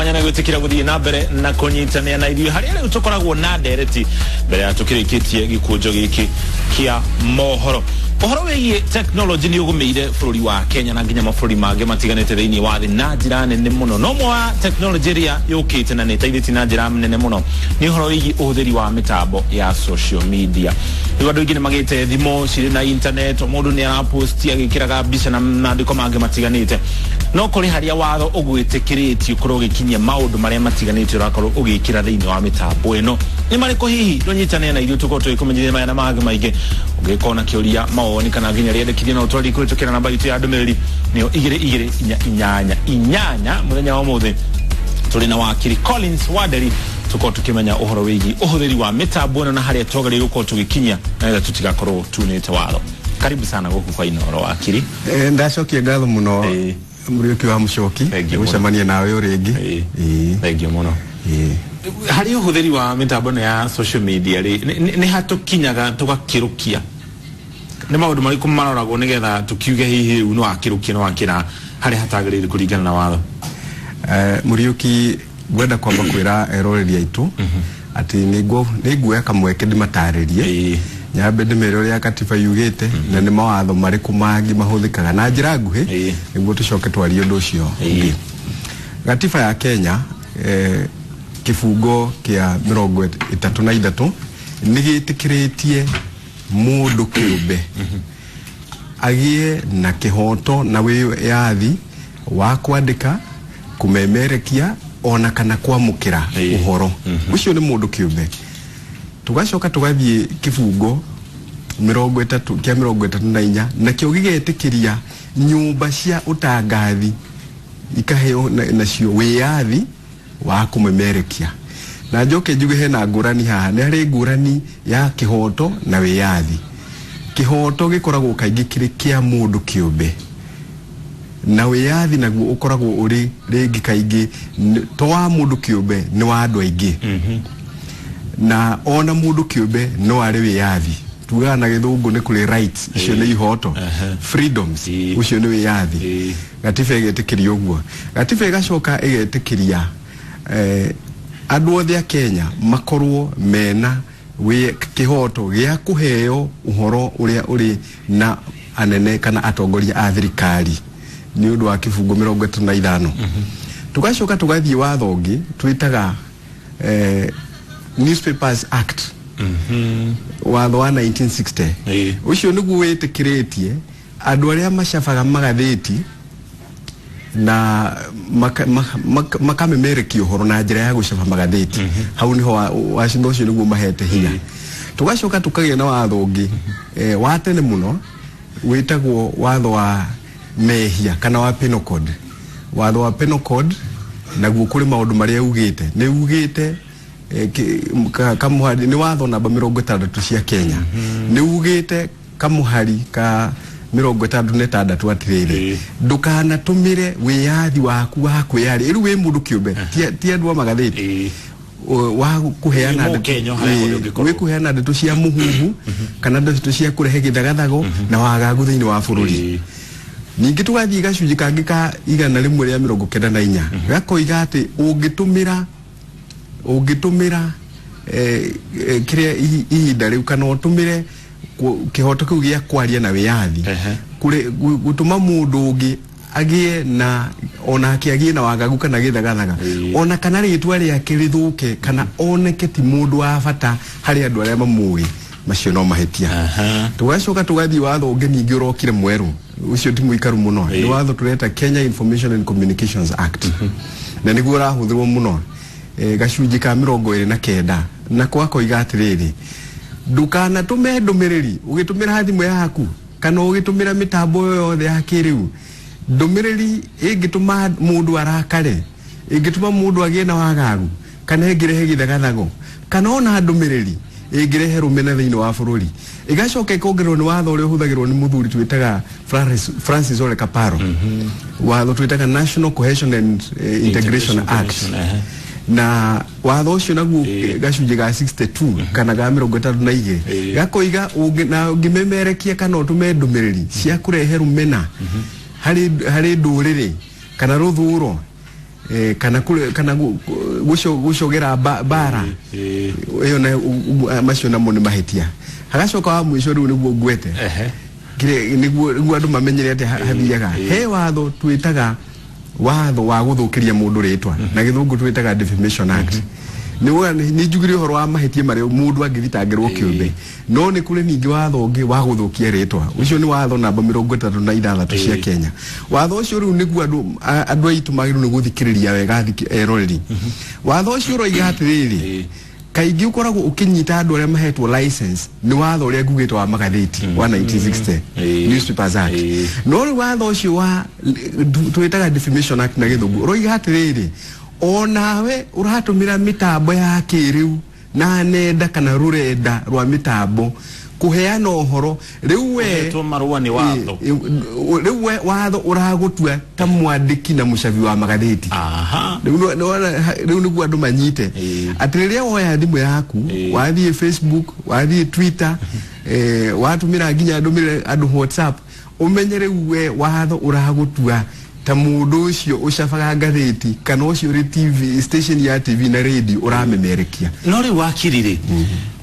Mwanya na gwĩtĩkĩra gũthiĩ na mbere na kũnyitanĩra na ithuĩ harĩa rĩu tũkoragwo na ndereti mbere ya tũkĩrĩkĩtie gĩkũnjo gĩkĩ kĩa mohoro. Ũhoro wĩgiĩ technology nĩ ũgũmĩire bũrũri wa Kenya na nginya mabũrũri mangĩ matiganĩte thĩinĩ wa thĩ na njĩra nene mũno. No ũmwe wa technology ĩrĩa yũkĩte na nĩ ĩteithĩtie na njĩra nene mũno nĩ ũhoro wĩgiĩ ũhũthĩri wa mĩtambo ya social media. Rĩu andũ aingĩ nĩ magĩte thimũ cirĩ na internet, o mũndũ nĩ araposti agĩkĩraga mbica na maandĩko mangĩ matiganĩte. No kũrĩ harĩa watho ũgwĩtĩkĩrĩtie ũkorwo ũgĩkinyia maũndũ marĩa matiganĩte ũrakorwo ũgĩkĩra thĩinĩ wa mĩtambo ĩno. Nĩ marĩkũ hihi? Ndũnyitanĩre na ithuĩ tũkorwo tũgĩkũmenyithia maya na mangĩ maingĩ. Ũngĩkorwo na kĩũria, mawoni kana nginya rĩendekithia no ũtwarĩrie kũhĩtũkĩra namba itũ ya ndũmĩrĩri nĩyo 22488. Mũthenya wa ũmũthĩ tũrĩ na wakiri Collins Wanderi tukorwo tukimenya ũhoro wĩgiĩ ũhũthĩri wa mĩtambo ĩno na harĩa twagĩrĩirwo gũkorwo tũgĩkinyia nĩgetha tũtigakorwo tunĩte watho. Karibu sana gũkũ kwa Inooro, wakiri. Ndacokia ngatho mũno, Mũriũki wa Mũcoki. Thank you mũno. Gũcemania nawe o rĩngĩ. Thank you mũno. Harĩ ũhũthĩri wa mĩtambo ĩno ya social media rĩ, nĩ hatũkinyaga tũgakĩrũkia? Nĩ maũndũ marĩkũ maroragwo nĩgetha tũkiuge hihi rĩu nĩ wakĩrũkia, nĩ wakĩra harĩa hatagĩrĩire kũringana na watho? Mũriũki, ngwenda kwamba kwĩra eroreri aitũ atĩ nĩ nguoya kamweke ndĩmatarĩrie, nyambe ndĩmere ũrĩa katiba yugĩte na nĩ mawatho marĩkũ mangĩ mahũthĩkaga na njĩra nguhĩ, nĩguo tũcoke twarie ũndũ ũcio ũngĩ. Gatiba ya Kenya, kĩbungo kĩa 33 nĩ gĩtĩkĩrĩtie mũndũ kĩũmbe agĩe na kĩhoto na wĩyathi wa kwandĩka, kũmemerekia ona kana kwamũkĩra ũhoro. Ũcio nĩ mũndũ kĩũmbe. Tũgacoka tũgathiĩ kĩbungo 30 kĩa 34, nakĩo gĩgetĩkĩria nyũmba cia ũtangathi ikaheo nacio wĩyathi wa kũmemerekia. Na njoke njuge hena ngũrani haha, nĩ harĩ ngũrani ya kĩhoto na wĩyathi. Kĩhoto gĩkoragwo kaingĩ kĩrĩ kĩa mũndũ kĩũmbe, na wĩyathi naguo ũkoragwo ũrĩ rĩngĩ kaingĩ to wa mũndũ kĩũmbe, nĩ wa andũ aingĩ. Na ona mũndũ kĩũmbe no arĩ wĩyathi. Tugaga na gĩthũngũ nĩ kũrĩ rights, icio nĩ ihoto, freedoms, ũcio nĩ wĩyathi. Gatiba ĩgetĩkĩria ũguo. Gatiba ĩgacoka ĩgetĩkĩria andũ othe a Kenya makorwo mena kĩhoto gĩa kũheo ũhoro ũrĩa ũrĩ na anene kana atongoria a thirikari nĩ ũndũ wa kĩbungo 35. Tũgacoka tũgathiĩ watho ũngĩ twĩtaga Newspapers Act, watho wa 1960. Ũcio nĩguo wĩtĩkĩrĩtie andũ arĩa macabaga magathĩti na makamemerekia ũhoro na njĩra ya gũcaba magathĩti, hau niho watho ũcio nĩguo mahete hinya. Tũgacoka tũkagĩa na watho ũngĩ wa tene mũno wĩtagwo watho wa mehia kana wa Penal Code. Watho wa Penal Code naguo kũrĩ maũndũ marĩa ugĩte, nĩ ugĩte kamũhari, nĩ watho namba 60 cia Kenya, nĩ ugĩte kamũhari ka 66 atĩrĩrĩ, ndũkanatũmĩre wĩyathi waku wa kwĩyaria rĩu wĩ mũndũ kĩũmbe, ti andũ a magathĩti, wa kũheana Wĩ Mũkenya harĩa hothe ũngĩkorwo. Wĩ kũheana ndeto cia mũhuhu kana ndeto cia kũrehe gĩthagathago na wagagu thĩinĩ wa bũrũri. Ningĩ tũgathiĩ gacunjĩ kangĩ ka 194, gakoiga atĩ ũngĩtũmĩra kĩrĩa ihinda rĩu kana ũtũmĩre kĩhoto kĩu gĩa kwaria na wĩyathi gũtũma mũndũ ũngĩ agĩe na onake agĩe na wagagu kana gĩthagathaga, ona kana rĩtwa rĩake rĩthũke kana oneke ti mũndũ wa bata harĩ andũ arĩa mamũĩ, macio no mahĩtia. Tũgacoka tũgathiĩ watho ũngĩ ningĩ ũrokire mwerũ, ũcio ti mũikaru mũno, nĩ watho tũreta Kenya Information and Communications Act, na nĩguo ũrahũthĩrwo mũno. Gacunjĩ ka 29 nako gakoiga atĩrĩrĩ, ndũkanatũme ndũmĩrĩri ũgĩtũmĩra thimũ yaku kana ũgĩtũmĩra mĩtambo yothe ya kĩrĩu, ndũmĩrĩri ĩngĩtũma mũndũ arakare, ĩngĩtũma mũndũ agĩe na wagagu kana ĩngĩrehe gĩthagathago, kana ona ndũmĩrĩri ĩngĩrehe rũmena thĩinĩ wa bũrũri. Ĩgacoka ĩkongererwo nĩ watho ũrĩa ũhũthagĩrwo nĩ mũthuri twĩtaga Francis Ole Kaparo, watho twĩtaga National Cohesion and Integration Act. Na watho ũcio naguo, gacunjĩ ga 62 kana ga 32, gakoiga na ũngĩmemerekia kana ũtũme ndũmĩrĩri cia kũrehe rũmena harĩ ndũrĩrĩ kana rũthũro. kana kana gucogera bara iyo na macio namo nĩ mahĩtia. Hagacoka wa mũico rĩu nĩguo ngwete nĩguo andũ mamenyere atĩ hathiaga. He watho twĩtaga watho wa gũthũkĩria mũndũ rĩtwa, na gĩthũngũ twĩtaga Defamation Act. Nĩ njugire ũhoro wa mahĩtia marĩa mũndũ angĩthitangĩrwo kĩũmbe, no nĩ kũrĩ ningĩ watho ũngĩ wa gũthũkia rĩtwa. Ũcio nĩ watho namba 36 cia Kenya. Watho ũcio rĩu nĩguo andũ aitũ magĩrĩirwo nĩ gũthikĩrĩria wega eroreri. Watho ũcio ũroiga atĩrĩrĩ, kaingĩ ũkoragwo ũkĩnyita andũ arĩa mahetwo license nĩ watho ũrĩa ngugĩte wa magathĩti wa 1960 Newspapers Act. No rĩu watho ũcio wa twĩtaga Defamation Act na gĩthũngũ ũroiga atĩrĩrĩ, onawe ũratũmĩra mĩtambo ya kĩrĩu na nenda kana rũrenda rwa mĩtambo kũheana ũhoro, rĩu we marũa nĩ watho, rĩu we watho ũragũtua ta mwandĩki na mũcabi wa magathĩti. Rĩu nĩguo andũ manyite atĩ rĩrĩa woya thimũ yaku wathiĩ Facebook, wathiĩ Twitter, watũmĩra nginya ndũmĩrĩre andũ WhatsApp, ũmenye rĩu we watho ũragũtua ta mũndũ ũcio ũcabaga ngathĩti kana ũcio ũrĩ TV station ya TV na radio ũramemerekia. No rĩu wakiri rĩ,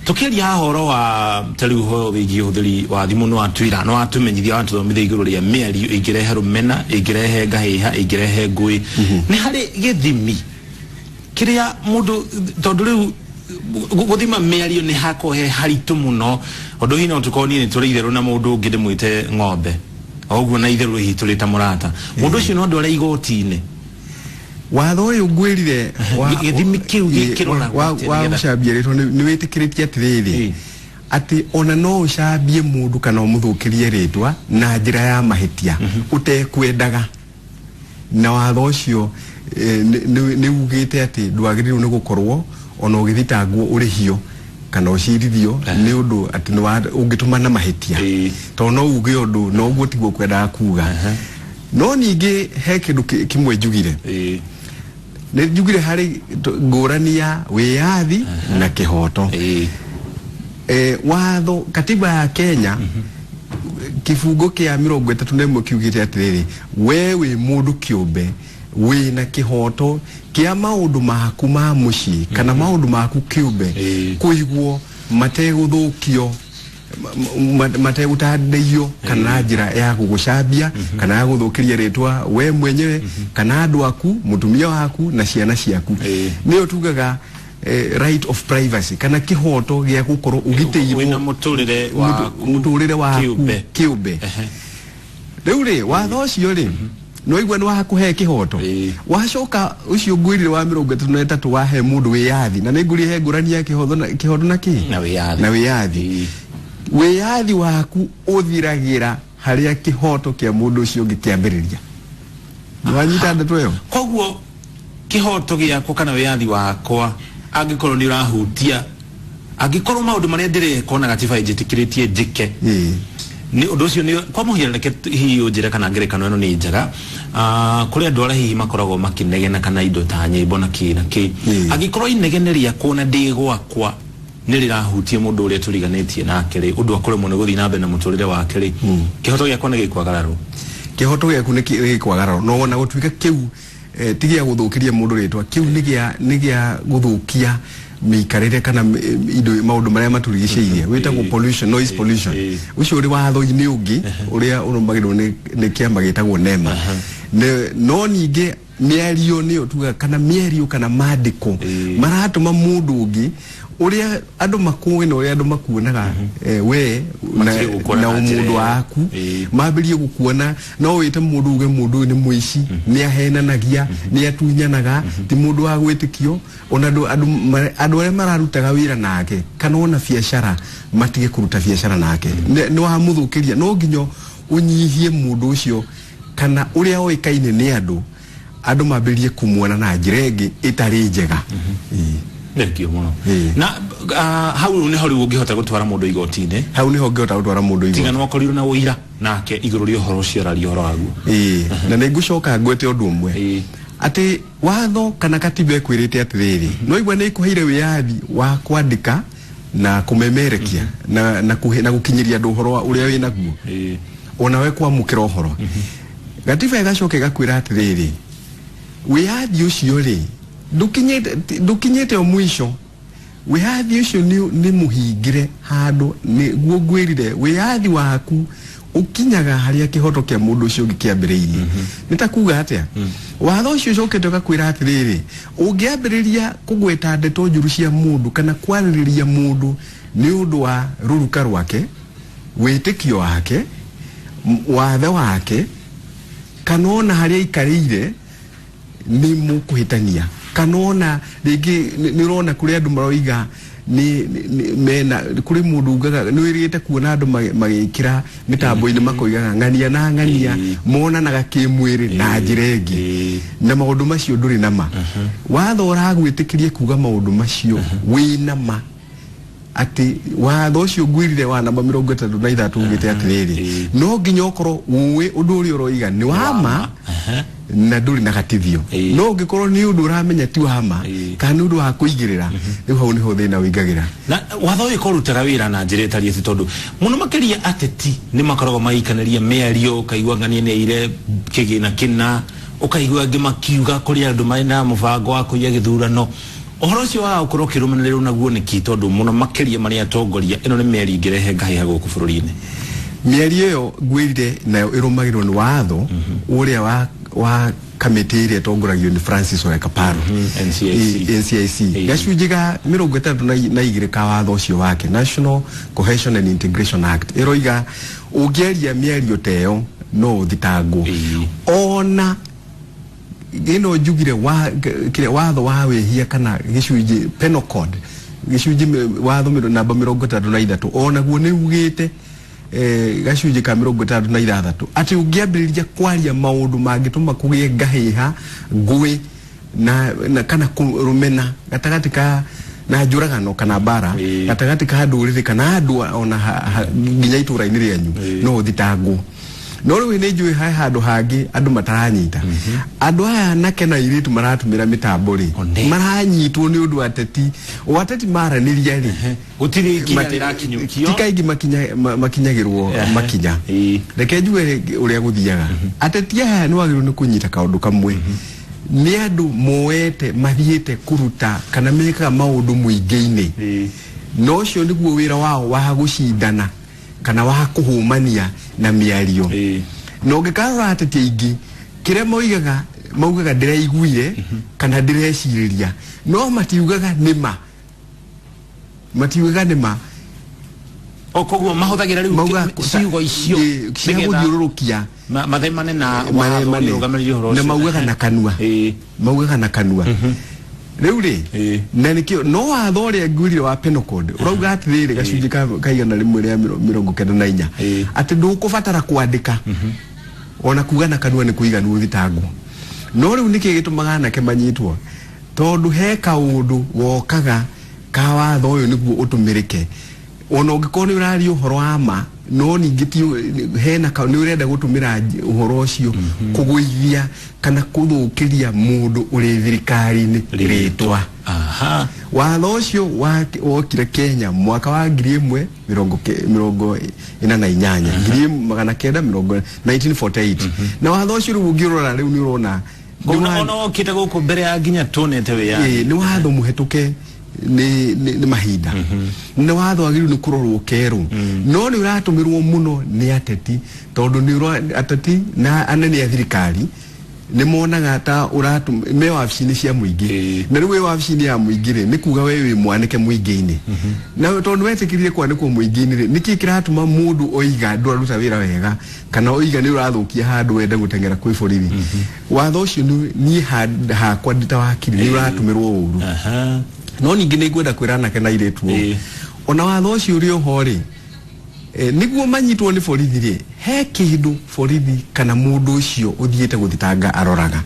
tukiaria horo wa tariu ho wĩgiĩ ũhũthĩri wa thimũ nĩ watwĩra nĩ watũmenyithia watũthomithia igũrũ rĩa mĩario ĩngĩrehe rũmena, ĩngĩrehe ngahĩha, ĩngĩrehe ngũĩ, nĩ harĩ gĩthimi kĩrĩa mũndũ, tondũ rĩu gũthima mĩario nĩ hakorwo he haritũ mũno, ũndũ hihi no tũkorwo niĩ nĩ tũrĩ itherũ na mũndũ ũngĩ ndĩmwĩte ng'ombe oguo na itherũ hihi tũrĩ ta mũrata, mũndũ ũcio no ndware igoti-inĩ. Watho ũyũ ngwĩrire gĩthimi kĩu gĩkĩroragwo wa gũcambia rĩtwa nĩ wĩtĩkĩrĩtie atĩrĩrĩ, atĩ ona no ũcambie mũndũ kana ũmũthũkĩrie rĩtwa na njĩra ya mahĩtia ũtekwendaga, na watho ũcio nĩ ugĩte atĩ ndwagĩrĩirwo nĩ gũkorwo ona ũgĩthitangwo ũrĩhio kana ũcirithio nĩ ũndũ atĩ ũngĩtũma na mahĩtia, tondũ no uge ũndũ no ũguo tiguo kwendaga kuga. No ningĩ he kĩndũ kĩmwe njugire, nĩ njugire harĩ ngũrani ya wĩyathi na kĩhoto. Watho katiba ya Kenya kifungo kĩa 31 kiugĩte atĩrĩrĩ, we wĩ mũndũ kĩũmbe wĩna kĩhoto kĩa maũndũ maku ma mũciĩ kana maũndũ maku kĩũmbe kũigwo mategũthũkio, mategũtandĩio kana njĩra ya gũgũcambia kana ya gũthũkĩria rĩtwa we mwenyewe kana andũ aku, mũtumia waku na ciana ciaku. Nĩyo tugaga right of privacy kana kĩhoto gĩa gũkorwo ũgitĩirwo wĩna mũtũrĩre waku kĩũmbe. Rĩu rĩ watho ũcio rĩ no igua nĩ wakũhe kĩhoto, wacoka ũcio ngwĩrire wa 33 wahe mũndũ wĩyathi, na nĩ ngũrie he ngũrani ya kĩhoto na kĩ na wĩyathi. Wĩyathi waku ũthiragĩra harĩa kĩhoto kĩa mũndũ ũcio ũngĩ kĩambĩrĩria. Nĩwanyita ndeto ĩyo? Koguo kĩhoto gĩakwa kana wĩyathi wakwa angĩkorwo nĩ ũrahutia, angĩkorwo maũndũ marĩa ndĩreka ona gatiba ĩnjĩtĩkĩrĩtie njĩke, nĩ ũndũ ũcio nĩ kwa mũhiano, reke hihi ũnjĩre kana ngerekano ĩno nĩ njega. Kũrĩ andũ arĩa hihi makoragwo makĩnegena kana indo ta nyĩmbo na kĩ na kĩ, angĩkorwo inegene rĩakwa na ndĩ gwakwa nĩ rĩrahutia mũndũ ũrĩa tũriganĩtie nake rĩ, ũndũ akũremwo nĩ gũthiĩ na mbere na mũtũrĩre wake rĩ, kĩhoto gĩakwa nĩ gĩkwagararwo. Kĩhoto gĩaku nĩ gĩkwagararwo, no ona gũtuĩka kĩu ti gĩa gũthũkĩria mũndũ rĩtwa, kĩu nĩ gĩa gũthũkia mĩikarĩre kana indo maũndũ marĩa matũrigicĩirie, wĩtagwo pollution, noise pollution. Ũcio ũrĩ watho-inĩ ũngĩ ũrĩa ũrũmagĩrĩrwo nĩ kĩama gĩtagwo NEMA. No ningĩ mĩario nĩyo tugaga kana mĩario kana mandĩko maratũma mũndũ ũngĩ ũrĩa andũ makũĩ na ũrĩa andũ makuonaga we na ũmũndũ waku mambĩrĩrie gũkuona. No wĩte mũndũ uge mũndũ ũyũ nĩ mũici, nĩ ahenanagia, nĩ atunyanaga, ti mũndũ wa gwĩtĩkio. Ona andũ arĩa mararutaga wĩra nake kana ona biacara matige kũruta biacara nake, nĩ wamũthũkĩria. No nginya ũnyihie mũndũ ũcio kana ũrĩa oĩkaine nĩ andũ, andũ mambĩrĩrie kũmuona na njĩra ĩngĩ ĩtarĩ njega. Thengio mũno. Na hau nĩho rĩu ũngĩhota gũtwara mũndũ igoti-inĩ. Hau nĩho ũngĩhota gũtwara mũndũ igoti-inĩ tiga nĩwakorirwo na ũira nake igũrũ rĩa ũhoro ũcio araria ũhoro waguo. Na nĩ ngũcoka ngwete ũndũ ũmwe atĩ watho kana katiba ĩkwĩrĩte atĩrĩrĩ, no igua nĩ ĩkũheire wĩyathi wa kwandĩka na kũmemerekia na gũkinyĩria andũ ũhoro ũrĩa wĩnaguo, onawe kwamũkĩra ũhoro. Gatiba ĩgacoka ĩgakwĩra atĩrĩrĩ, Wĩyathi ũcio rĩ ndũkinyĩte o mũico. Wĩyathi ũcio nĩ mũhingĩre handũ, nĩguo ngwĩrire wĩyathi waku ũkinyaga harĩa kĩhoto kĩa mũndũ ũcio ũngĩ kĩambĩrĩirie. Nĩ ta kuga atĩa? Watho ũcio ũcokete ũgakwĩra atĩrĩrĩ, ũngĩambĩrĩria kũgweta ndeto njũru cia mũndũ kana kwarĩrĩria mũndũ nĩ ũndũ wa rũruka rwake, wĩtĩkio wake, wathe wake, kana ona harĩa aikarĩire, nĩ mũkũhĩtania. Kana ona rĩngĩ nĩ ũrona kũrĩ andũ maroiga nĩ mena kũrĩ mũndũ ugaga nĩ wĩrĩgĩte kuona andũ magĩkĩra mĩtambo-inĩ makoigaga ng'ania na ng'ania monanaga kĩmwĩrĩ na njĩra ĩngĩ, na maũndũ macio ndũrĩ na ma. Watho ũragwĩtĩkĩria kuga maũndũ macio wĩna ma atĩ watho ũcio ngwĩrire wa namba 33 ugĩte atĩrĩrĩ, no nginya ũkorwo ũĩ ũndũ ũrĩa ũroiga nĩ wa ma na ndũrĩ na gatithio. No ũngĩkorwo nĩ ũndũ ũramenya ti wa ma kana nĩ ũndũ wa kũigĩrĩra, rĩu hau nĩho thĩna ũingagĩra. Na watho ũyũ kũrutaga wĩra na njĩra ĩtariĩ atĩ, tondũ mũno makĩria ateti nĩ makoragwo magĩikanĩria mĩario, ũkaigua ng'ania nĩ aire kĩgĩna kĩna, ũkaigua angĩ makiuga kũrĩ andũ mena mũbango wa kũiya gĩthurano. Ũhoro ũcio wa gũkorwo ũkĩrũmanĩrĩrwo naguo nĩkĩ, tondũ mũno makĩria marĩ atongoria, ĩno nĩ mĩario ĩngĩrehe ngahĩha gũkũ bũrũri-inĩ? Mĩario ĩyo ngwĩrire nayo ĩrũmagĩrĩrwo nĩ watho ũrĩa wa kamĩtĩ ĩrĩa ĩtongoragio nĩ Francis Ole Kaparo. NCIC. NCIC. Gacunjĩ ga 62 ka watho ũcio wake, National Cohesion and Integration Act, ĩroiga ũngĩaria mĩario ta ĩyo no ũthitangwo. Ona ĩno njugire wa kĩrĩa watho wa wĩhia kana gĩcunjĩ penal code gĩcunjĩ watho namba 63 onaguo nĩ ugĩte gacunjĩ ka 66 atĩ ũngĩambĩrĩria kwaria maũndũ mangĩtũma kũgĩe ngahĩha, ngũĩ na kana kũrũmena gatagatĩ ka na njũragano kana mbara gatagatĩ ka ndũrĩrĩ kana andũ ona nginya itũra-inĩ rĩanyu no ũthitangwo. No rĩu nĩ njũĩ he handũ hangĩ andũ mataranyita. Andũ aya anake na airĩtu maratũmĩra mĩtambo rĩ, maranyitwo nĩ ũndũ ateti. O ateti maranĩria rĩ, gũtirĩ ikinya rĩrakinyũkio, ti kaingĩ makinyagĩrwo makinya. Reke njuge ũrĩa gũthiaga. Ateti aya nĩ wagĩrĩirwo nĩ kũnyita kaũndũ kamwe. Nĩ andũ moete mathiĩte kũruta kana mekaga maũndũ mũingĩ-inĩ. Na ũcio nĩguo wĩra wao wa gũcindana kana wa kũhũmania na mĩario. Na ũngĩkarora ateti aingĩ kĩrĩa moigaga, maugaga ndĩraiguire kana ndĩrecirĩria, no matiugaga nĩ ma. Matiugaga nĩ ma. O koguo mahũthagĩra rĩu ciugo icio cia gũthiũrũrũkia mathemane na watho ũrĩa ũrũgamĩrĩire ũhoro ũcio. Na maugaga na kanua. Maugaga na kanua. Rĩu rĩ, na nĩkĩo no watho ũrĩa ngwĩrire wa penal code ũrauga atĩrĩrĩ, gacunjĩ ka 194 atĩ ndũkũbatara kwandĩka ona kuga na kanua nĩ kũiganu ũthitangwo. No rĩu nĩkĩ gĩtũmaga anake manyitwo? Tondũ he kaũndũ gokaga ka watho ũyũ nĩguo ũtũmĩrĩke. Ona ũngĩkorwo nĩ ũraria ũhoro wa ma, no ningĩ ti hena nĩ ũrenda gũtũmĩra ũhoro ũcio kũgũithia kana kũthũkĩria mũndũ ũrĩ thirikari-inĩ rĩtwa. Watho ũcio wokire Kenya mwaka wa 1948, 1948. Na watho ũcio rĩu ũngĩrora rĩu nĩ ũrona ona wokĩte gũkũ mbere ya nginya tuonete wĩyathi. Nĩ watho mũhetũke nĩ mahinda. Nĩ watho wagĩrĩirwo nĩ kũrorwo kerwo. No nĩ ũratũmĩrwo mũno nĩ ateti, tondũ nĩ ateti na anene a thirikari nĩ monaga ta me wabici-inĩ cia mũingĩ. Na rĩu wĩ wabici-inĩ ya mũingĩ rĩ, nĩ kuga we wĩ mwanĩke mũingĩ-inĩ. Na tondũ wetĩkĩrire kwanĩkwo mũingĩ-inĩ rĩ, nĩkĩ kĩratũma mũndũ oiga ndũraruta wĩra wega kana oiga nĩ ũrathũkia handũ wende gũteng'era kwĩ borithi? Watho ũcio niĩ hakwa ndĩ ta wakiri nĩ ũratũmĩrwo ũru. No ningĩ nĩ ngwenda kwĩra anake na airĩtu ũũ, ona watho ũcio ũrĩ oho rĩ, nĩguo manyitwo nĩ borithi rĩ, he kĩndũ borithi kana mũndũ ũcio ũthiĩte gũthitanga aroraga.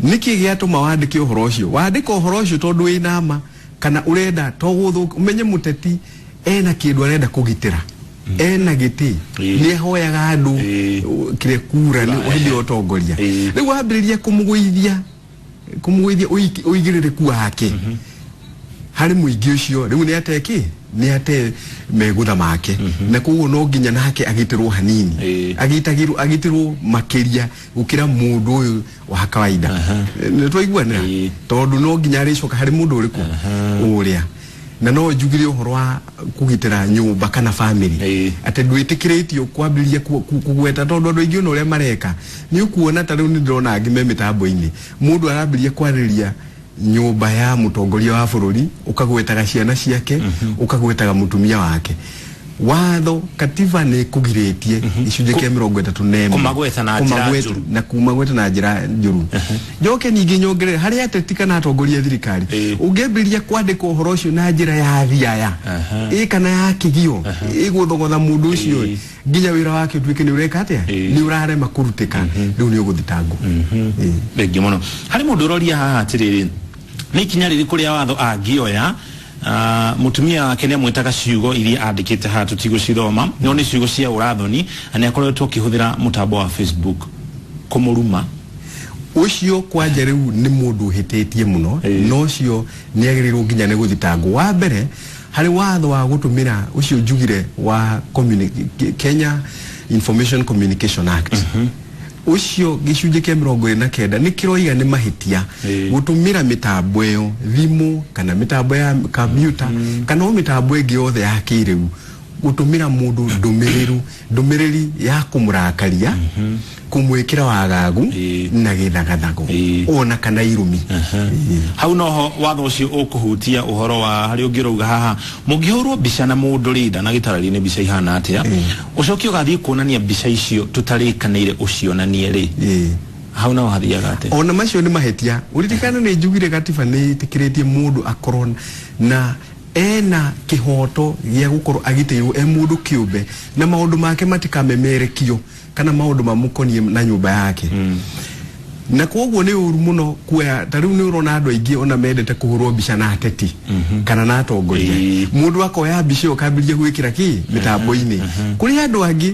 Nĩkĩ gĩatũma wandĩke ũhoro ũcio? Wandĩka ũhoro ũcio tondũ wĩna ma kana ũrenda to gũthũka, ũmenye mũteti ena kĩndũ arenda kũgitĩra, ena gĩtĩ, nĩ ahoyaga andũ kĩrĩa kura nĩ hĩndĩ ya ũtongoria. Rĩu wambĩrĩria kũmũgũithia ũigĩrĩrĩku wake, Harĩ mũingĩ ũcio rĩu nĩ ate kĩ, nĩ ate megutha make, na koguo no nginya nake agitĩrwo hanini, agitagirwo, agitĩrwo makĩria gũkĩra mũndũ ũyũ wa kawaida. Nĩ twaiguanĩra? Tondũ no nginya arĩcoka harĩ mũndũ ũrĩkũ ũrĩa. Na no njugire ũhoro wa kũgitĩra nyũmba kana family, atĩ ndwĩtĩkĩrĩtio kwambĩrĩria kũgweta, tondũ andũ aingĩ ona ũrĩa mareka nĩ ũkuona ta rĩu nĩ ndĩrona angĩ me mĩtambo-inĩ, mũndũ arambĩrĩria kwarĩrĩria nyũmba ya mũtongoria wa bũrũri, ũkagwetaga ciana ciake, ũkagwetaga mũtumia wake. Watho katiba nĩ ĩkũgirĩtie gĩcunjĩ kĩa 31. Kũmagweta na njĩra njũru. Na kumagweta na njĩra njũru. Njoke ningĩ nyongerere harĩ ateti kana atongoria a thirikari, ũngĩambĩrĩria kwandĩka ũhoro ũcio na njĩra ya thiaya ĩ kana ya kĩgio ĩgũthogotha mũndũ ũcio, nginya wĩra wake ũtuĩke nĩ ũreka atĩa, nĩ ũrarema kũrutĩka, rĩu nĩ ũgũthitangwo. Thengiũ mũno. Harĩ mũndũ ũroria haha atĩrĩrĩ, nĩ ikinya rĩrĩkũ rĩa watho angĩoya? Mũtumia wake nĩ amwĩtaga ciugo iria andĩkĩte haha tũtigũcithoma, no nĩ ciugo cia ũrathoni, na nĩ akoretwo akĩhũthĩra mũtambo wa Facebook kũmũruma. Ũcio kwanja rĩu nĩ mũndũ ũhĩtĩtie mũno, na ũcio nĩ agĩrĩirwo nginya nĩ gũthitangwo. Wa mbere, harĩ watho wa gũtũmĩra ũcio njugire wa Kenya Information Communication Act, ũcio gĩcunjĩ kĩa 29 nĩ kĩroiga nĩ mahĩtia gũtũmĩra mĩtambo ĩyo, thimũ kana mĩtambo ya kambyuta kana o mĩtambo ĩngĩ yothe ya kĩrĩu, gũtũmĩra mũndũ ndũmĩrĩri ya kũmũrakaria, kũmwĩkĩra wagagu na gĩthagathago ona kana irumi. Hau noho watho ũcio ũkũhutia ũhoro wa harĩa ũngĩrauga haha, mũngĩhũrwo mbica na mũndũ rĩ, ndanagĩtarĩria nĩ mbica ihana atĩa, ũcoke ũgathiĩ kuonania mbica icio tũtarĩkanĩire ũcionanie rĩ, hau naho hathiaga atĩa? Ona macio nĩ mahĩtia. Ũririkane nĩ njugire gatiba nĩ ĩtĩkĩrĩtie mũndũ akorwo na ena kĩhoto gĩa gũkorwo agitĩirwo e mũndũ kĩũmbe, na maũndũ make matikamemerekio kana maũndũ mamũkoniĩ na nyũmba yake. Na koguo nĩ ũru mũno kuoya ta rĩu nĩ ũrona andũ aingĩ ona mendete kũhũrwo mbica na ateti kana na atongoria, mũndũ akoya mbica ĩyo akambĩrĩria gwĩkĩra kĩ mĩtambo-inĩ. Kũrĩ andũ angĩ,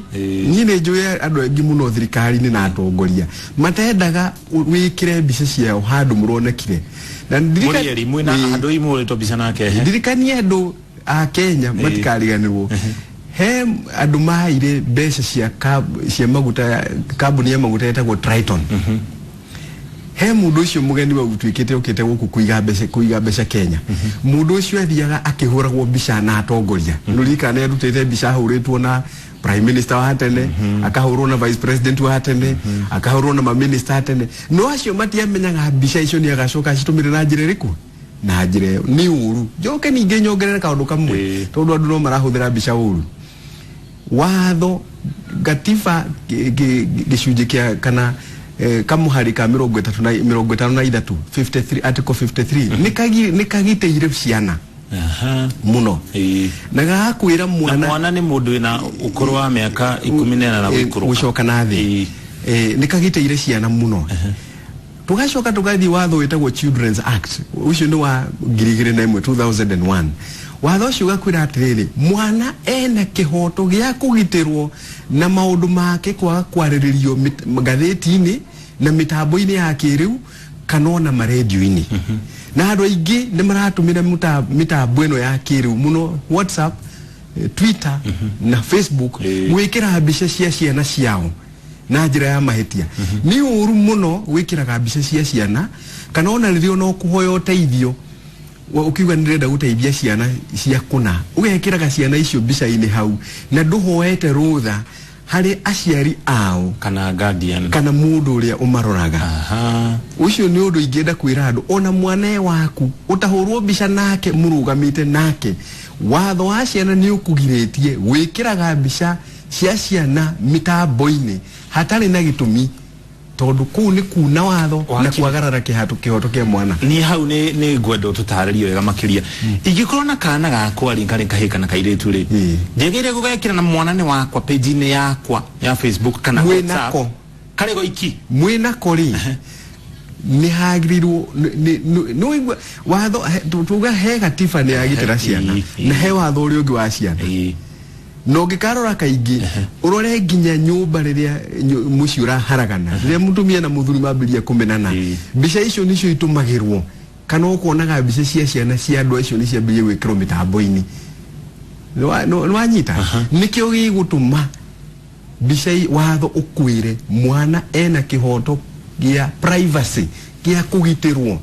niĩ nĩ njũĩ andũ aingĩ mũno thirikari-inĩ na atongoria matendaga wĩkĩre mbica ciao handũ mũronekire. Na Mũrĩ erĩ mwĩna handũ imũrĩtwo mbica nake. Ndirikanie andũ a Kenya matikariganĩrwo, he andũ mahaire mbeca cia maguta, kambuni ya maguta ĩtagwo Triton. He mũndũ ũcio mũgeni wa ũtuĩkĩte ũkĩte gũkũ kũiga mbeca Kenya. Mũndũ ũcio athiaga akĩhũragwo mbica na atongoria. Nĩũririkana nĩ arutĩte mbica ahũrĩtwo na prime minister wa tene, akahũrwo na vice president wa tene, akahũrwo na maminista a tene, no acio matiamenyaga mbica icio nĩ agacoka acitũmĩre na njĩra ĩrĩkũ, na njĩra ĩyo nĩ ũru. Njoke ningĩ nyongerere kaũndũ kamwe, tondũ andũ no marahũthĩra mbica ũru. Watho gatiba gĩcunjĩ kĩa kana kamũhari ka 33 na 53, 53, article 53, nĩ kagitĩire ciana mũno na gagakwĩra Na mwana mwana nĩ mũndũ wĩna ũkũrũ wa mĩaka 14 na gũikũrũka. Gũcoka na thĩ. Nĩ kagitĩire ciana mũno. Tugacoka tugathiĩ watho wĩtagwo Children's Act, ũcio nĩ wa 2001, 2001. Watho ũcio ũgakwĩra atĩrĩrĩ, mwana ena kĩhoto gĩa kũgitĩrwo na maũndũ make kwaga kwarĩrĩrio ngathĩti-inĩ na mĩtambo-inĩ ya kĩrĩu kana ona marendio-inĩ. Na andũ aingĩ nĩ maratũmĩra mĩtambo ĩno ya kĩrĩu mũno, WhatsApp, Twitter na Facebook, gwĩkĩra mbica cia ciana ciao na njĩra ya mahĩtia. Nĩ ũru mũno gwĩkĩraga mbica cia ciana, kana ona rĩrĩa ona ũkũhoya ũteithio, ũkiuga nĩ ndĩrenda gũteithia ciana cia kũna, ũgekĩraga ciana icio mbica-inĩ hau na ndũhoete rũtha harĩ aciari ao kana guardian kana mũndũ ũrĩa ũmaroraga. Ũcio nĩ ũndũ ingĩenda kwĩra andũ, ona mwana e waku ũtahũrwo mbica nake mũrũgamĩte nake, watho wa ciana nĩ ũkũgirĩtie gwĩkĩraga mbica cia ciana mĩtambo-inĩ hatarĩ na gĩtũmi, tondũ kũu nĩ kuna watho na kwagarara kĩhoto kĩa mwana. Niĩ hau nĩ ngwenda ũtũtarĩrie wega makĩria. Ingĩkorwo na kana gakwa rĩ, karĩ kahĩĩ kana kairĩtu rĩ, njagĩrĩire gũgekĩra na mwana nĩ wakwa page-inĩ yakwa ya Facebook kana Mwĩ WhatsApp? nako. Karĩ goiki. Mwĩ nako rĩ, nĩ hagĩrĩirwo nĩ waigua watho tuga he gatiba nĩ yagitĩra ciana na he watho ũrĩa ũngĩ wa ciana. Na ũngĩkarora kaingĩ ũrore nginya nyũmba rĩrĩa mũciĩ ũraharagana, rĩrĩa mũtumia na mũthuri mambĩrĩria kũmenana, mbica icio nĩcio itũmagĩrwo. Kana ũkonaga mbica cia ciana cia andũ acio nĩ ciambĩrĩria gwĩkĩrwo mĩtambo-inĩ. Nĩwanyita? Nĩkĩo gĩgũtũma mbica watho ũkwĩre mwana ena kĩhoto gĩa privacy, gĩa kũgitĩrwo.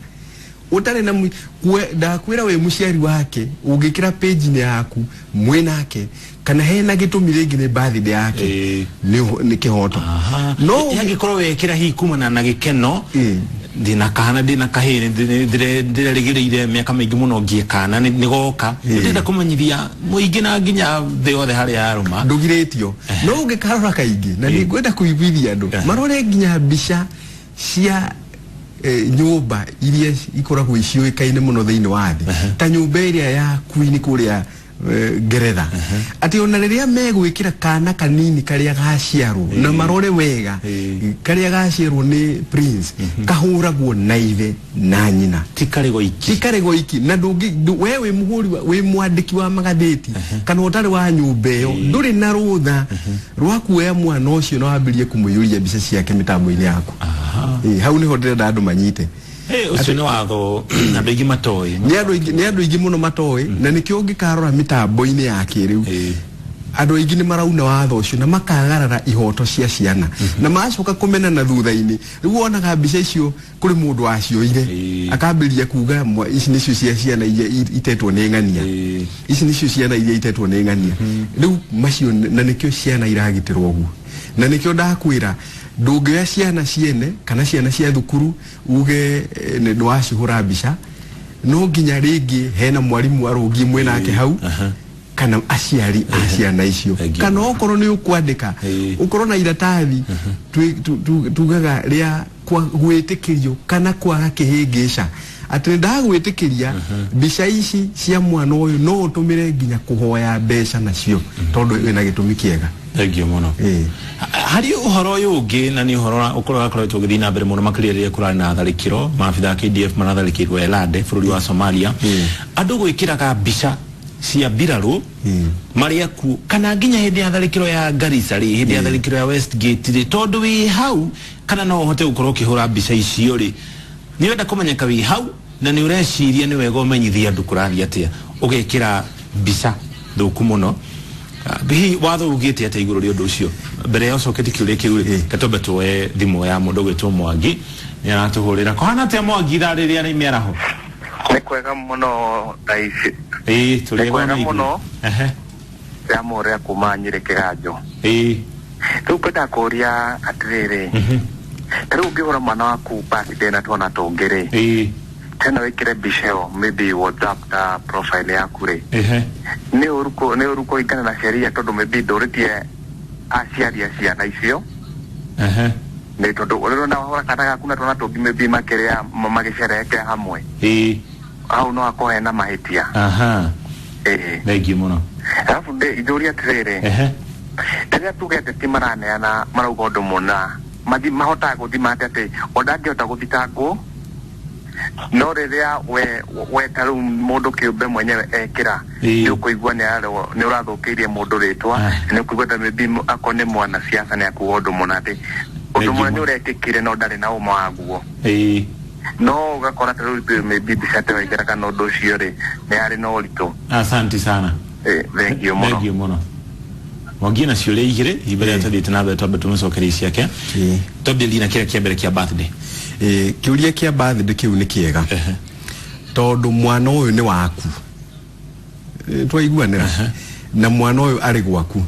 Ũtarĩ na ndakwĩra wĩ mũciari wake ũngĩkĩra page-inĩ yaku mwĩnake kana hena gĩtũmi rĩngĩ nĩ birthday yake, nĩ kĩhoto. No yangĩkorwo wekĩra hihi kumana na gĩkeno, ndina kana ndina kahĩ ndĩrerĩgĩrĩire mĩaka mĩingĩ mũno ngie kana nĩ goka, ndĩrenda kũmenyithia mũingĩ na nginya thĩ yothe harĩa yarũma, ndũgirĩtio. No ũngĩkarora kaingĩ, na nĩngwenda kũiguithia andũ marore nginya mbica cia nyũmba iria ikoragwo ciũĩkaine mũno thĩinĩ wa thĩ, ta nyũmba ĩrĩa ya Queen kũrĩa Ngeretha, atĩ ona rĩrĩa megwĩkĩra kana kanini karĩa gaciarwo, na marore wega, karĩa gaciarwo nĩ prince kahũragwo na ithe na nyina, ti karĩ goiki, ti karĩ goiki. Na ndũngĩ, we wĩ mũhũri, wĩ mwandĩki wa magathĩti kana ũtarĩ wa nyũmba ĩyo, ndũrĩ na rũtha rwa kuoya mwana ũcio na wambĩrĩrie kũmũiyũria mbica ciake mĩtambo-inĩ yaku. Hau nĩho ndĩrenda andũ manyite. Ũcio nĩ watho andũ aingĩ matoĩ. Nĩ andũ aingĩ mũno matoĩ, na nĩkĩo ũngĩkarora mĩtambo-inĩ ya kĩrĩu andũ aingĩ nĩ marauna watho ũcio na makagarara ihoto cia ciana, na magacoka kũmena na thutha-inĩ. Rĩu wonaga mbica icio kũrĩ mũndũ wacioire akambĩrĩria kuga ici nĩcio cia ciana iria itetwo nĩ ng'ania, ici nĩcio ciana iria itetwo nĩ ng'ania. Rĩu macio, na nĩkĩo ciana iragitĩrwo ũguo, na nĩkĩo ndakwĩra ndũngĩoya ciana ciene kana ciana cia thukuru uge nĩ ndwacihũra mbica. No nginya rĩngĩ hena mwarimũ arũngiĩ mwĩnake hau, kana aciari a ciana icio, kana okorwo nĩ ũkwandĩka ũkorwo na iratathi tugaga rĩa gwĩtĩkĩrio kana kwaga kĩhĩngĩca, atĩ ndagwĩtĩkĩria mbica ici cia mwana ũyũ no ũtũmĩre nginya kũhoya mbeca nacio, tondũ wĩna gĩtũmi kĩega. Thengiũ mũno. Harĩ ũhoro ũyũ ũngĩ, na nĩ ũhoro ũkorwo wakoretwo ũgĩthiĩ na mbere mũno makĩria rĩrĩa kũrarĩ na tharĩkĩro, maabitha a KDF maratharĩkĩirwo Elande bũrũri wa Somalia, andũ gwĩkĩraga mbica cia mbirarũ marĩ akuũ, kana nginya hĩndĩ ya tharĩkĩro ya Garissa rĩ, hĩndĩ ya tharĩkĩro ya Westgate rĩ, tondũ wĩ hau kana no ũhote gũkorwo ũkĩhũra mbica icio rĩ, nĩ ũrenda kũmenyeka wĩ hau na nĩ ũreciria nĩ wega ũmenyithie andũ kũrathiĩ atĩa, ũgekĩra mbica thũku mũno. Hihi watho ugĩte atĩa igũrũ rĩa ũndũ ũcio? Mbere ya ũcokete kĩũria kĩu rĩ, gatombe tuoe thimũ ya mũndũ ũgwĩtwo Mwangi, nĩ aratũhũrĩra. Kũhana atĩa Mwangi ithaa rĩrĩa rĩ mĩaraho? Nĩ kwega mũno thaa ici. Tũrĩ Nĩ kwega mũno. Ndamũrĩa kuma Nyĩrĩ Kĩganjo. Rĩu ngwenda kũũria atĩrĩrĩ, ta rĩu ũngĩhũra mwana waku birthday na twana tũngĩ rĩ, tena wĩkĩre mbica ĩyo maybe WhatsApp ta profile yaku rĩ, nĩ ũru kũringana na sheria, tondũ maybe ndũrĩtie aciari a ciana icio. Nĩ tondũ ũrĩrona wahũra kana gaku na twana tũngĩ maybe makĩrĩa magĩcerehekea hamwe. Hau no akorwo hena mahĩtia. Thengiũ mũno. Alafu njũrie atĩrĩrĩ, rĩrĩa tuge ateti maraneana marauga ũndũ mũna, mahotaga gũthima atĩ atĩ o ndangĩhota gũthitangwo, no rĩrĩa we ta rĩu mũndũ kĩũmbe mwenyewe ekĩra, nĩ ũkũigua nĩ ũrathũkĩirie mũndũ rĩtwa, nĩ ũkũigua ta maybe akorwo nĩ mwanasiasa nĩ akuga ũndũ mũna atĩ ũndũ mũna nĩ ũrekĩkire no ndarĩ na ũma waguo. No ũgakora ta rĩu maybe mbica ta ĩyo kana ũndũ ũcio rĩ nĩ harĩ na ũritũ. Asante sana. Thengiũ mũno. Thengiũ mũno. Mwangi na ciũria igĩrĩ mbere ya tũthiĩte na mbere twambe tũmũcokerie ciake. Twambĩrĩrie na kĩrĩa kĩa mbere kĩa birthday. Kĩũria kĩa birthday kĩu nĩ kĩega, tondũ mwana ũyũ nĩ waku, twaiguanĩra, na mwana ũyũ arĩ gwaku,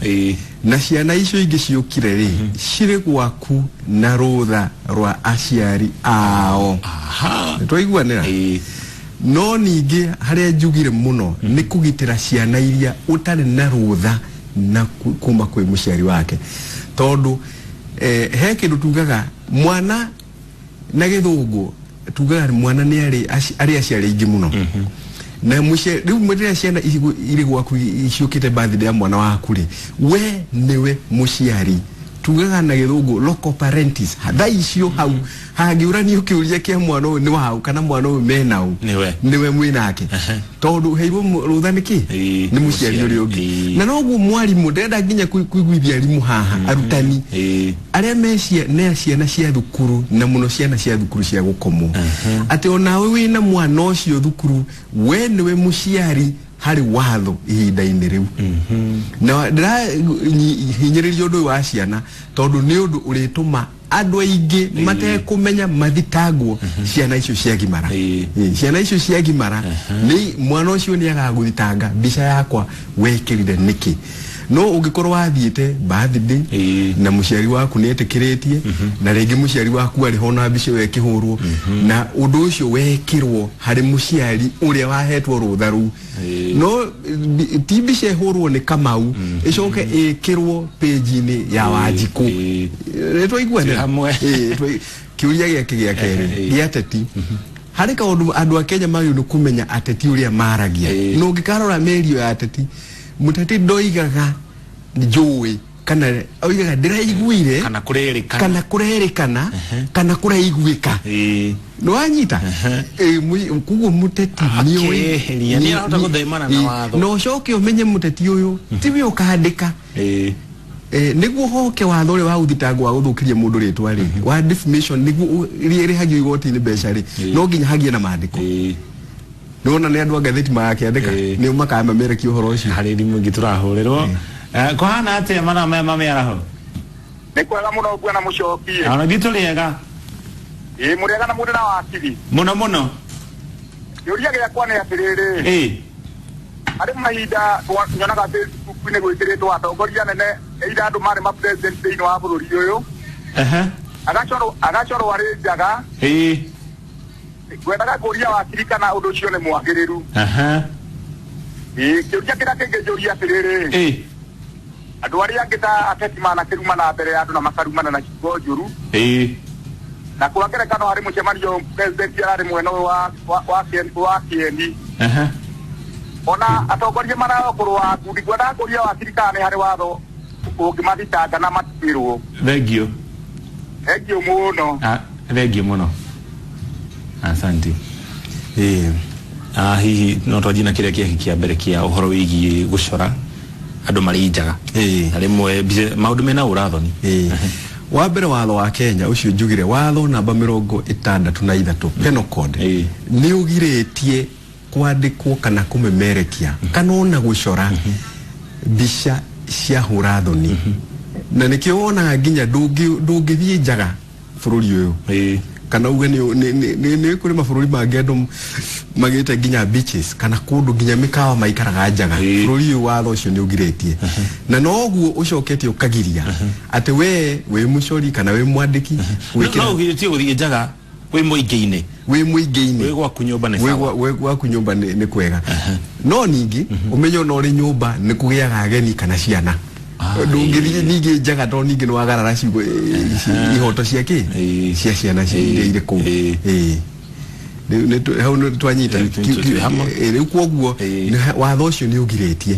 na ciana icio ingĩ ciũkire rĩ cirĩ gwaku na rũtha rwa aciari ao. Twaiguanĩra. No ningĩ harĩa njugire mũno nĩ kũgitĩra ciana iria ũtarĩ na rũtha na kuma kwĩ mũciari wake, tondũ he kĩndũ tugaga mwana na gĩthũngũ tugaga mwana nĩ arĩ aciari aingĩ mũno, na rĩu rĩrĩa ciana irĩ gwaku ciũkĩte birthday ya mwana waku rĩ, we nĩwe mũciari Tugaga na gĩthũngũ local parentis. Thaa icio hau hangĩũranio kĩũria kĩa mwana ũyũ nĩ waũ kana mwana ũyũ menau nĩwe mwĩnake, tondũ heirwo rũtha nĩkĩ nĩ mũciari ũrĩa ũngĩ. Na noguo mwarimũ ndĩrenda nginya kũiguithia arimũ haha, arutani arĩa me ciana cia thukuru, na mũno ciana cia thukuru cia gũkomwo, atĩ onawe wĩna mwana ũcio thukuru, we nĩwe mũciari harĩ watho ihinda-inĩ rĩu. Na ndĩrahinyĩrĩria ũndũ ũyũ wa ciana tondũ nĩ ũndũ ũrĩtũma andũ aingĩ matekũmenya mathitangwo ciana icio ciagimara. Ciana icio ciagimara nĩ mwana ũcio nĩ agagũthitanga mbica yakwa wekĩrire nĩkĩ. No ũngĩkorwo wathiĩte birthday na mũciari waku nĩ etĩkĩrĩtie, na rĩngĩ mũciari waku arĩ ho na mbica ĩyo ĩkĩhũrwo, na ũndũ ũcio wekĩrwo harĩ mũciari ũrĩa wahetwo rũtha rũu, no ti mbica ĩhũrwo nĩ Kamau ĩcoke ĩkĩrwo page-inĩ ya Wanjikũ. Nĩtwaiguanĩra? Kĩũria gĩake gĩa kerĩ gĩa ateti, harĩ kaũndũ andũ a Kenya magĩrĩirwo nĩ kũmenya ateti ũrĩa maragia. Na ũngĩkarora mĩario ya ateti, mũteti ndoigaga njũĩ kana oigaga ndĩraiguire kana kũrerĩkana, kana kũraiguĩka. Nĩwanyita? Koguo mũteti nĩoĩ nĩarahota gũthemana na watho. Na ũcoke ũmenye mũteti ũyũ tiwe ũkandĩka. Nĩguo hoke watho ũrĩa wa gũthitangwo wa gũthũkĩria mũndũ rĩtwa rĩ, wa defamation, nĩguo rĩrĩhagio igoti-inĩ mbeca rĩ, no nginya hagie na maandĩko. Nĩwona nĩ andũ a ngathĩti magakĩandĩka, nĩo makamamerekia ũhoro ũcio. Harĩ thimũ ĩngĩ tũrahũrĩrwo. Kũhana atĩa mathaa maya ma mĩaraho? Nĩ kwega mũno bwana Mũcoki. Ona ithuĩ tũrĩ ega. Ĩĩ mũrĩega na mũndũ na wakiri. Mũno mũno. Kĩũria gĩakwa nĩ atĩrĩrĩ. Harĩ mahinda nyonaga Facebook-inĩ gwĩkĩrĩtwo atongoria nene either andũ marĩ ma president thĩinĩ wa bũrũri ũyũ. Agacorwo arĩ njaga. Ngwendaga kũria wakiri kana ũndũ ũcio nĩ mwagĩrĩru. Kĩũria kĩrĩa kĩngĩ njũria atĩrĩrĩ, andũ arĩa angĩ ta ateti manakĩrumana mbere ya andũ na makarumana na ciugo njũru. Na kwa ngerekano harĩ mũcemanio president ararĩ mwena ũyũ wa Kĩeni. Ona atongoria marakũrũa ngundi, ngwendaga kũria wakiri kana nĩ harĩ watho ũngĩmathitanga na matuĩrwo. Thengiũ. Thengiũ mũno. Thengiũ mũno. Asante. Hihi no twanjie na kĩrĩa kĩake kĩa mbere kĩa ũhoro wĩgiĩ gũcora andũ marĩ njaga. Na rĩmwe maũndũ mena ũrathoni. Wa mbere watho wa Kenya ũcio njugire watho namba 63 Penal Code nĩ ũgirĩtie kwandĩkwo kana kũmemerekia kana ona gũcora mbica cia hũrathoni. Na nĩkĩo wonaga nginya ndũngĩthiĩ njaga bũrũri ũyũ, kana uge nĩ kũrĩ mabũrũri mangĩ andũ magĩte nginya beaches kana kũndũ nginya mĩkawa maikaraga njaga. Bũrũri ũyũ watho ũcio nĩ ũgirĩtie, na noguo ũcokete ũkagiria atĩ we wĩ mũcori kana wĩ mwandĩki no ũgirĩtie gũthiĩ njaga wĩ mũingĩ-inĩ, wĩ mũingĩ-inĩ, wĩ gwaku nyũmba nĩ sawa, wĩ gwaku nyũmba nĩ kwega. No ningĩ ũmenye ona ũrĩ nyũmba nĩ kũgĩaga ageni kana ciana. Ndũngĩthiĩ ningĩ njaga tondũ ningĩ nĩwagarara ciugo ihoto cia kĩ cia ciana iria irĩ kũu. Hau nĩ twanyita. Rĩu koguo watho ũcio nĩ ũgirĩtie,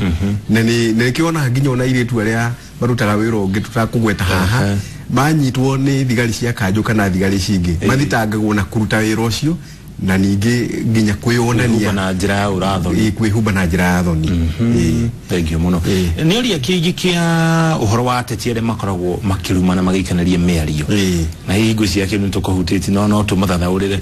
na nĩkĩo wonaga nginya ona airĩtu arĩa marutaga wĩra ũngĩ tũtakũgweta haha manyitwo nĩ thigari cia kanjũ kana thigari cingĩ mathitangagwo na kũruta wĩra ũcio, na ningĩ nginya kwĩyonania na njĩra ya ũrathoni. Kwĩhumba na njĩra ya thoni. Thengiũ mũno. Nĩ ũria kĩngĩ kĩa ũhoro wa ateti arĩa makoragwo makĩrumana magĩikanĩria mĩario, na hihi ngwĩciria kĩu nĩ tũkũhutĩtie, no tũmathathaũrĩre.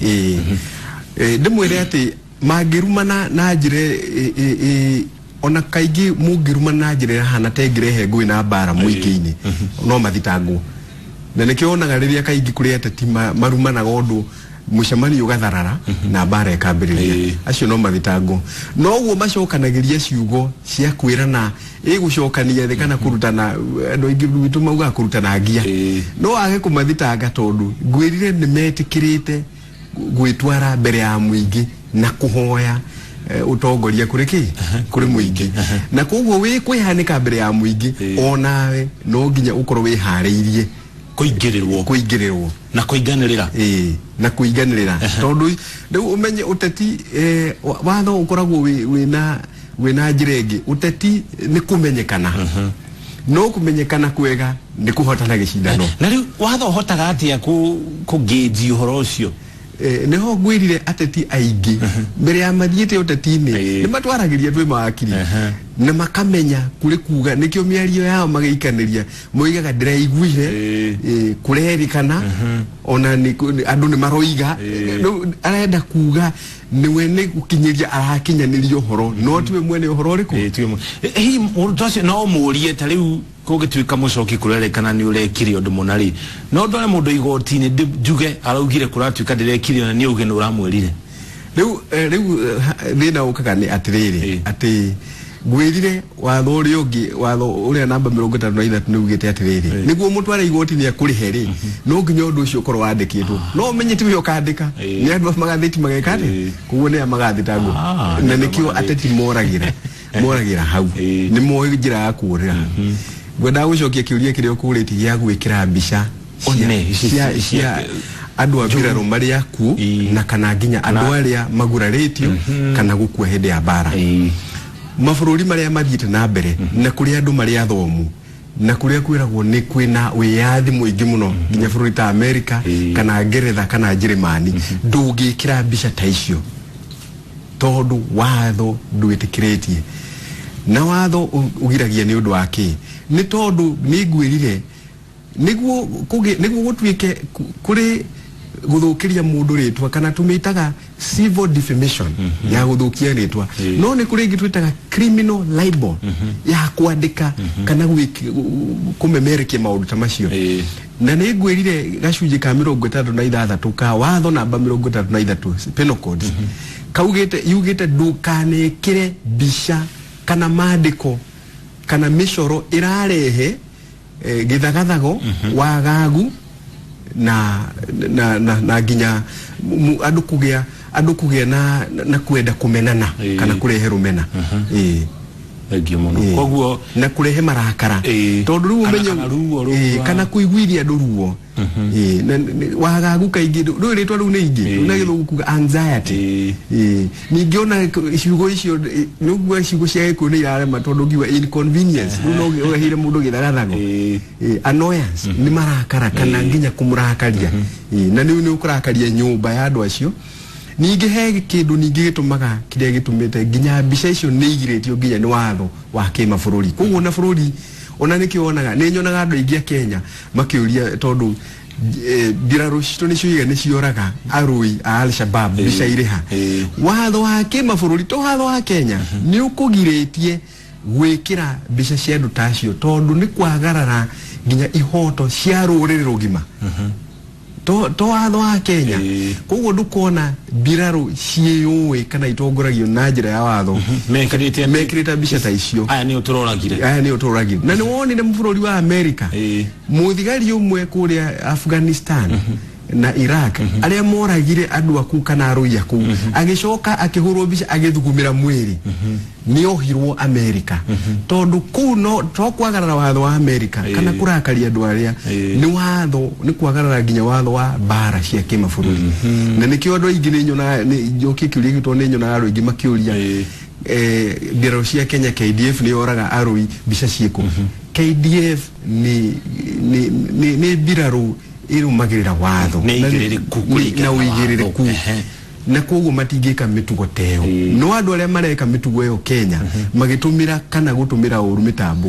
Ndĩmwĩre atĩ mangĩrumana na njĩra ona kaingĩ mũngĩrumana na njĩra ĩrahana ta ĩngĩrehe ngũĩ na mbara mũingĩ-inĩ no mathitangwo. Na nĩkĩo wonaga rĩrĩa kaingĩ kũrĩ ateti marumanaga ũndũ mũcemanio ũgatharara na mbara ĩkambĩrĩria, acio no mathitangwo. Noguo macokanagĩria ciugo cia kwĩrana ĩgũcokania thĩ kana kũrutana, andũ aingĩ gwitũ maugaga kũrutana ngia, no wage kũmathitanga tondũ ngwĩrire nĩ metĩkĩrĩte gwĩtwara mbere ya mũingĩ na kũhoya ũtongoria kũrĩ kĩ kũrĩ mũingĩ. Na koguo wĩ kwĩhanĩka mbere ya mũingĩ onawe no nginya ũkorwo wĩharĩirie kũingĩrĩrwo na kũiganĩrĩra. Na kũiganĩrĩra tondũ rĩu ũmenye ũteti watho ũkoragwo wĩna njĩra ĩngĩ. Ũteti nĩ kũmenyekana, No kũmenyekana kwega nĩ kũhotana gĩcindano. Na rĩu watho ũhotaga atĩa kũngĩnji ũhoro ũcio? Niho ngwirire ateti aingĩ mbere ya mathiĩte ũteti-inĩ nĩ matwaragĩria twĩ mawakiri na makamenya kũrĩ kuga nĩkĩo mĩario yao magĩikanĩria moigaga ndĩraiguire kũrerĩkana ona andũ nĩ maroiga. Arenda kuga nĩwe nĩ gũkinyĩria arakinyanĩria ũhoro no tiwe mwene ũhoro ũrĩkũ. Hihi mũndũ ũcio no ũmũrie ta rĩu kũngĩtuĩka mũcoki kũrerĩkana nĩ ũrekire ũndũ mũna rĩ, no ndware mũndũ igoti-inĩ njuge araugire kũratuĩka ndĩrekire na nĩ auge nĩ ũramwĩrire. Rĩu thĩna ũkaga nĩ atĩrĩrĩ atĩ ngwĩrire watho ũrĩa ũngĩ watho ũrĩa namba 33 nĩ ugĩte atĩrĩrĩ nĩguo mũtware igoti-inĩ akũrĩhe rĩ no nginya ũndũ ũcio ũkorwo wandĩkĩtwo no ũmenye tiwe ũkandĩka nĩ andũ a magathĩti mageka atĩ koguo nĩ a magathĩtangwo na nĩkĩo ateti moragĩra hau nĩ moĩ njĩra ya kũũrĩra. Ngwendaga gũcokia kĩũria kĩrĩa ũkũrĩtie gĩa gwĩkĩra mbica cia andũ a mbirarũ marĩa akuũ na kana nginya andũ arĩa magurarĩtio kana gũkua hĩndĩ ya mbara. Mabũrũri marĩa mathiĩte na mbere na kũrĩa andũ marĩ athomu na kũrĩa kwĩragwo nĩ kwĩna wĩyathi mũingĩ mũno nginya bũrũri ta Amerika kana Ngeretha kana Njĩrĩmani ndũngĩkĩra mbica ta icio tondũ watho ndwĩtĩkĩrĩtie. Na watho ũgiragia nĩ ũndũ wa kĩ? Nĩ tondũ nĩ ngwĩrire nĩguo gũtuĩke kũrĩ gũthũkĩria mũndũ rĩtwa kana tũmĩtaga civil defamation ya gũthũkia rĩtwa no nĩ kũrĩ ĩngĩ twĩtaga criminal libel ya kwandĩka kana kũmemerekia maũndũ ta macio. Na nĩ ngwĩrire gacunjĩ ka 66 ka watho namba 63 penal code kaugĩte yugĩte ndũkanekĩre mbica kana mandĩko kana mĩcoro ĩrarehe gĩthagathago wagagu na na na na nginya andũ kũgĩa na kwenda kũmenana kana kũrehe rũmena. Thengiũ mũno. Koguo na kũrehe marakara tondũ rĩu ũmenye kana kũiguithia andũ ruo wagagu kaingĩ rĩu rĩtwa rĩu nĩ ingĩ na gĩthũngũ kuga anxiety. Ningĩ ona ciugo icio nĩguo ciugo cia gĩkũyũ nĩ irarema tondũ ngiuga inconvenience rĩu no ũreheire mũndũ gĩthagathago. Annoyance nĩ marakara kana nginya kũmũrakaria na rĩu nĩ ũkũrakaria nyũmba ya andũ acio. Ningĩ he kĩndũ ningĩ gĩtũmaga kĩrĩa gĩtũmĩte nginya mbica icio nĩ igirĩtio nginya nĩ watho wa kĩmabũrũri. Koguo na bũrũri ona nĩkĩo wonaga nĩ nyonaga andũ aingĩ a Kenya makĩũria tondũ mbirarũ citũ nĩcio nĩ cioraga arũi a Al-Shabaab mbica irĩha. Watho wa kĩmabũrũri to watho wa Kenya nĩ ũkũgirĩtie gwĩkĩra mbica cia andũ ta acio tondũ nĩ kwagarara nginya ihoto cia rũrĩrĩ rũgima. To watho wa Kenya. Koguo ndũkona mbirarũ ciĩyũĩ kana itongoragio na njĩra ya watho mekĩrĩte mbica ta icio. Aya nĩo tũroragire. Aya nĩo tũroragire. Na nĩ wonire bũrũri wa Amerika mũthigari ũmwe kũrĩa Afghanistan na Iraq arĩa moragire andũ aku kana arũi aku agĩcoka akĩhũrwo mbica agĩthugumĩra mwĩrĩ nĩ ohirwo Amerika tondũ kũu no to kwagarara watho wa Amerika kana kũrakaria andũ arĩa nĩ watho nĩ kwagarara nginya watho wa mbara cia kĩmabũrũri. Na nĩkĩo andũ aingĩ nĩ nyonaga njokie kĩũria gĩkĩ tondũ nĩ nyonaga andũ aingĩ makĩũria mbirarũ cia Kenya KDF nĩ yoraga arũi mbica ciĩkũ. KDF nĩ mbirarũ irumagirira watho na uigĩrĩrĩku na koguo matingĩka mĩtugo ta ĩyo. No andũ arĩa mareka mĩtugo ĩyo Kenya magĩtũmĩra kana gũtũmĩra ũru mĩtambo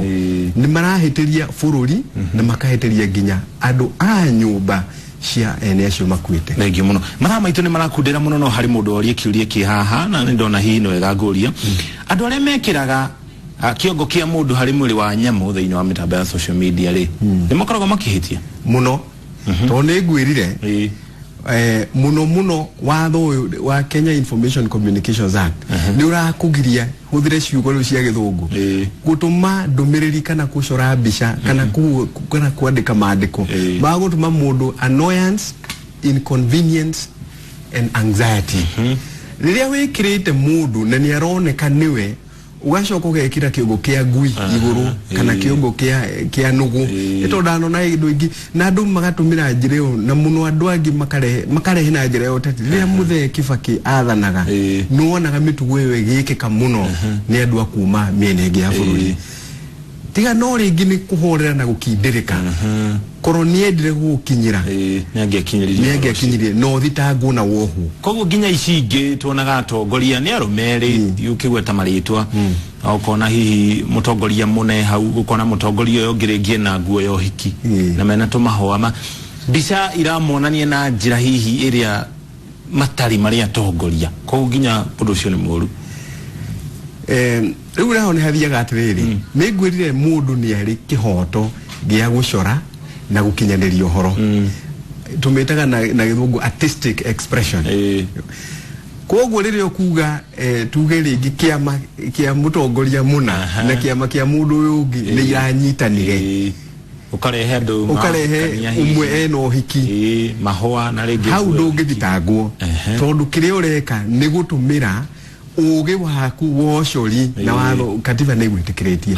nĩ marahĩtĩria bũrũri na makahĩtĩria nginya andũ a nyũmba cia ene acio makuĩte. Thengiũ mũno. Mathaa maitũ nĩ marakundĩra mũno no harĩ mũndũ orie kĩũria kĩ haha na nĩ ndona hihi nĩ wega ngũria. Andũ arĩa mekĩraga kĩongo kĩa mũndũ harĩ mwĩrĩ wa nyamũ thĩinĩ wa mĩtambo ya social media rĩ nĩ makoragwo makĩhĩtia mũno tondũ nĩ ngwĩrire mũno mũno watho ũyũ wa Kenya Information Communications Act nĩ ũrakũgiria hũthĩre ciugo rĩu cia gĩthũngũ gũtũma ndũmĩrĩri kana gũcora mbica kana kwandĩka mandĩko ma gũtũma mũndũ annoyance, inconvenience and anxiety. Rĩrĩa wĩkĩrĩte mũndũ na nĩ aroneka nĩwe ugacoka ũgekĩra kĩongo kĩa ngui igũrũ kana kĩongo kĩa nũgũ nĩ tondũ ndanona indo ingĩ na andũ magatũmĩra njĩra ĩyo na mũno andũ angĩ makarehe na njĩra ya ũteti. Rĩrĩa Mũthee Kibaki athanaga nĩ wonaga mĩtugo ĩyo ĩgĩkĩka mũno nĩ andũ a kuma mĩena ĩngĩ ya bũrũri. Tiga no rĩngĩ nĩ kũhorera na gũkindĩrĩka. Korwo nĩendire gũgũkinyĩra, nĩangĩakinyirie no thitangwo na wohwo. Koguo nginya ici ingĩ tuonaga atongoria nĩ arũme erĩ ũkĩgweta marĩtwa, ũkona hihi mũtongoria mũne hau, ũkona mũtongoria ũyũ ũngĩ rĩngĩ ena nguo ya ũhiki na mena tũmahũa ma mbica iramonania na njĩra hihi ĩrĩa matarĩ marĩa atongoria. Koguo nginya ũndũ ũcio nĩ mũũru. Rĩu naho nĩ hathiaga atĩrĩrĩ, nĩ ngwĩrire mũndũ nĩ arĩ kĩhoto gĩa gũcora na gũkinyanĩria ũhoro. Tũmĩtaga na gĩthũngũ artistic expression. Koguo rĩrĩa ũkuga tuge rĩngĩ kĩama kĩa mũtongoria mũna na kĩama kĩa mũndũ ũyũ ũngĩ nĩ iranyitanire, ũkarehe andũ, ũkarehe ũmwe ena ũhiki, mahũa na rĩngĩ hau ndũngĩthitangwo, tondũ kĩrĩa ũreka nĩ gũtũmĩra ũgĩ waku wa ũcori na watho katiba nĩ ĩgwĩtĩkĩrĩtie.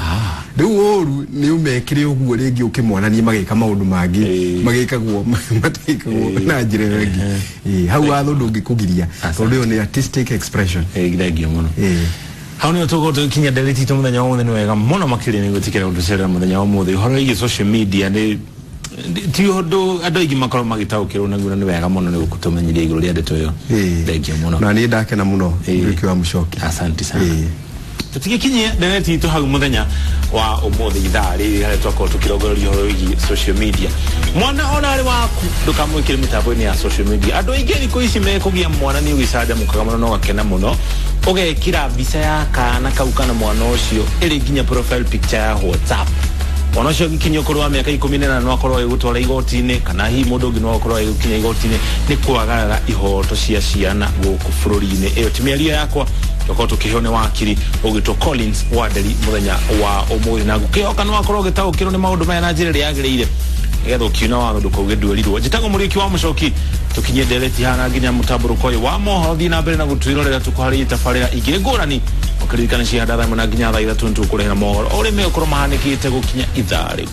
Rĩu ũru nĩ ũmekire ũguo rĩngĩ ũkĩmonania magĩka maũndũ mangĩ magĩkagwo matikagwo na njĩra ĩyo ĩngĩ. Hau watho ndũngĩkũgiria tondũ ĩyo nĩ artistic expression. Thengiũ mũno. Hau nĩho tũgũkorwo tũgĩkinyia ndereti itũ mũthenya wa ũmũthĩ. Nĩ wega mũno makĩria nĩ gwĩtĩkĩra gũtũcerera mũthenya wa ũmũthĩ. Ũhoro wĩgiĩ social media nĩ ti ũndũ andũ aingĩ makorwo magĩtaũkĩrwo naguo, na nĩ wega mũno nĩ gũtũmenyithia igũrũ rĩa ndeto ĩyo. Thengiũ mũno. Na niĩ ndakena mũno Mũriũki wa Mũchoki. Asante sana. Tũtigĩkinyie ndereti itũ hau mũthenya wa ũmũthĩ ithaa rĩrĩ harĩa twakorwo tũkĩrongoreria ũhoro wĩgiĩ social media. Mwana ona arĩ waku ndũkamwĩkĩre mĩtambo-inĩ ya social media. Andũ aingĩ thikũ ici mekũgĩa mwana nĩ ũgĩcanjamũkaga mũno na ũgakena mũno, ũgekĩra mbica ya kana kau kana mwana ũcio ĩrĩ nginya profile picture ya WhatsApp. Mwana ũcio agĩkinyia ũkũrũ wa mĩaka 18 no akorwo agĩgũtwara igoti-inĩ, kana hihi mũndũ ũngĩ no akorwo agĩgũkinya igoti-inĩ nĩ kwagarara ihoto cia ciana gũkũ bũrũri-inĩ. Ĩyo ti mĩario yakwa, tũkorwo tũkĩheo nĩ wakiri ũgĩtwo Collins Wanderi mũthenya wa ũmũthĩ, na ngũkĩhoka no akorwo ũgĩtaũkĩrwo nĩ maũndũ maya na njĩra ĩrĩa yagĩrĩire nĩgetha ũkiuna watho ndũkauge ndwerirwo. Njĩtagwo Mũriũki wa Mũchoki, tũkinyie ndereti hana nginya mũtambũrũko ũyũ wa mohoro. Thiĩ na mbere na gũtwĩrorera, tũkũharĩrie tabarĩra ingĩ ngũrani ũkĩririkana cia thaa 1 nginya thaa 3 nĩtũkũrehera mohoro o ũrĩa megũkorwo mahanĩkĩte gũkinya ithaa rĩu.